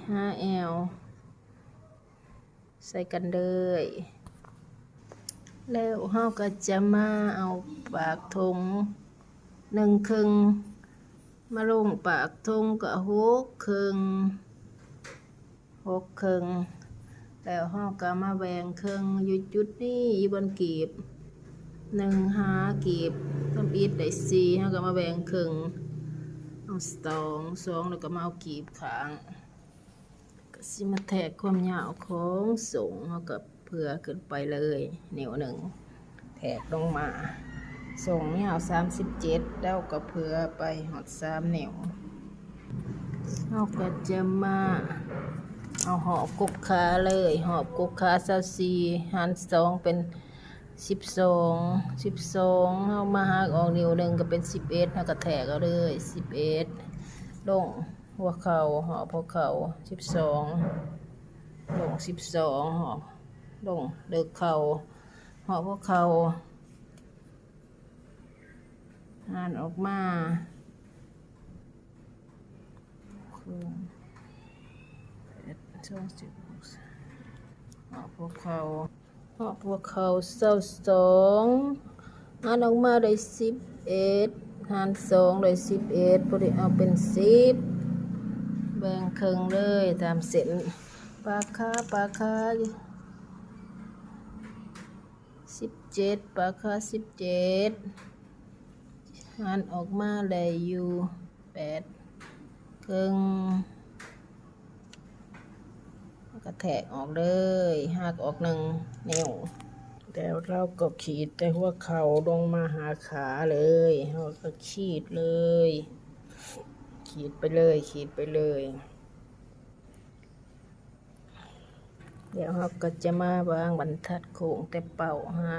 ຫ້າແອວ ໃສ່ກັນເລີຍ. ແລ້ວເຮົາກໍຈະມາເອົາປາກຖົງໜຶ່ງເຄິ່ງ ມາລົງປາກຖົງກໍຫົກເຄິ່ງ ຫົກເຄິ່ງ. ແລ້ວເຮົາກໍມາແບ່ງເຄິ່ງ ຢູ່ຈຸດນີ້ ຢູ່ບ່ອນກີບ ໜຶ່ງຫາກີບທຳອິດໄດ້ສີ່ ເຮົາກໍມາແບ່ງເຄິ່ງ ເອົາສອງ ສອງ ແລ້ວກໍມາເອົາກີບຂ້າງ ກໍຊິມາແທກຄວາມຍາວຂອງສົ້ງ ເຮົາກໍເຜື່ອຂຶ້ນໄປເລີຍ ນິ້ວໜຶ່ງ ແທກລົງມາ. ສົ້ງຍາວສາມສິບເຈັດ ເຮົາກໍເຜື່ອໄປຮອດສາມນິ້ວ. ເຮົາກໍຈະມາເອົາຮອບກົກຂາເລີຍ ຮອບກົກຂາຊາວສີ່ ຫານສອງເປັນສິບສອງ ສິບສອງ ເຮົາມາຫັກອອກນິ້ວໜຶ່ງກໍເປັນສິບເອັດ ເຮົາກໍແທກເອົາເລີຍ ສິບເອັດ ລົງຫົວເຂົ່າ ຮອບຫົວເຂົ່າ ສິບສອງ ລົງສິບສອງ ຮອບ ລົງເລິກເຂົ່າ ຮອບຫົວເຂົ່າ ຫັນອອກມາ ແປດ ສອງສິບ ຮອບຫົວເຂົ່າ ຮອບຫົວເຂົ່າ ຊາວສອງ ຫັນອອກມາໄດ້ສິບເອັດ ຫານສອງໄດ້ສິບເອັດ ພໍດີເອົາເປັນສິບ ແບ່ງເຄິ່ງເລີຍຕາມເສັ້ນປາກຂາ ປາກຂາ ສິບເຈັດ ປາກຂາສິບເຈັດ ຫັນອອກມາໄດ້ຢູ່ແປດເຄິ່ງ ແລ້ວກໍແທກອອກເລີຍ ຫັກອອກໜຶ່ງນິ້ວ. ແລ້ວເຮົາກໍຂີດແຕ່ຫົວເຂົ່າລົງມາຫາຂາເລີຍ ເຮົາກໍຂີດເລີຍ ຂີດໄປເລີຍ ຂີດໄປເລີຍ. ແລ້ວເຮົາກໍຈະມາວາງບັນທັດໂຄ້ງແຕ່ເປົ້າຫາ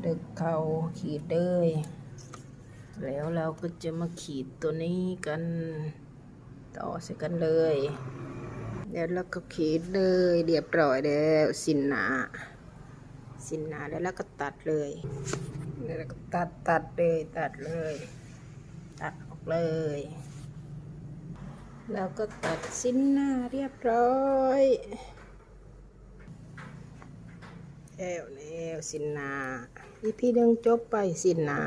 ເລິກເຂົ່າ ຂີດເລີຍ. ແລ້ວເຮົາກໍຈະມາຂີດຕົວນີ້ກັນ ຕໍ່ໃສ່ກັນເລີຍ. ແລ້ວເຮົາກໍຂີດເລີຍ ລຽບຮ້ອຍແລ້ວ ສິ້ນໜ້າ ສິ້ນໜ້າ ແລ້ວເຮົາກໍຕັດເລີຍ ແລ້ວເຮົາກໍຕັດ ຕັດເລີຍ ຕັດເລີຍ ຕັດອອກເລີຍ. ແລ້ວກໍຕັດສິ້ນໜ້າລຽບຮ້ອຍແລ້ວ ແລ້ວສິ້ນໜ້າ ອີພີໜຶ່ງຈົບໄປ ສິ້ນໜ້າ.